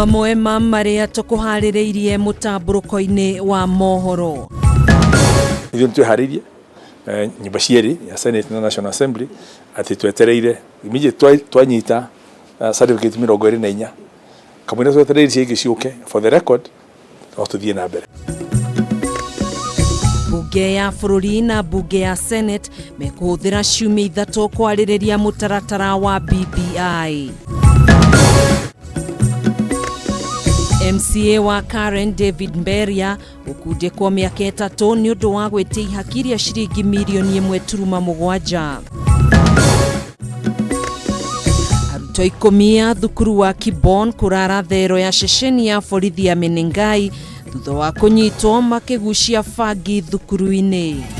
Mamwe ma marĩa tũkũharĩrĩirie mũtambũrũko-inĩ wa mohoro. Ithuĩ nĩtwĩharĩirie eh, nyũmba cierĩ ya Senate na National Assembly atĩ twetereire immediate twanyita certificate 24 kamũira twetereire icio ingĩ ciũke. For the record, no tũthiĩ na mbere. Mbunge ya bũrũri na mbunge ya Senate mekũhũthĩra ciumia 3 kwarĩrĩria mũtaratara wa BBI. MCA wa Karen David Mberia gũkundĩkwo mĩaka 3 nĩ ũndũ wa gwĩtia ihaki rĩa ciringi mirioni 1.7. Arutwo 10 a thukuru wa Kibon kũrara thero ya ceceni ya borithi ya Menengai thutha wa kũnyitwo makĩgucia bangi thukuru-inĩ.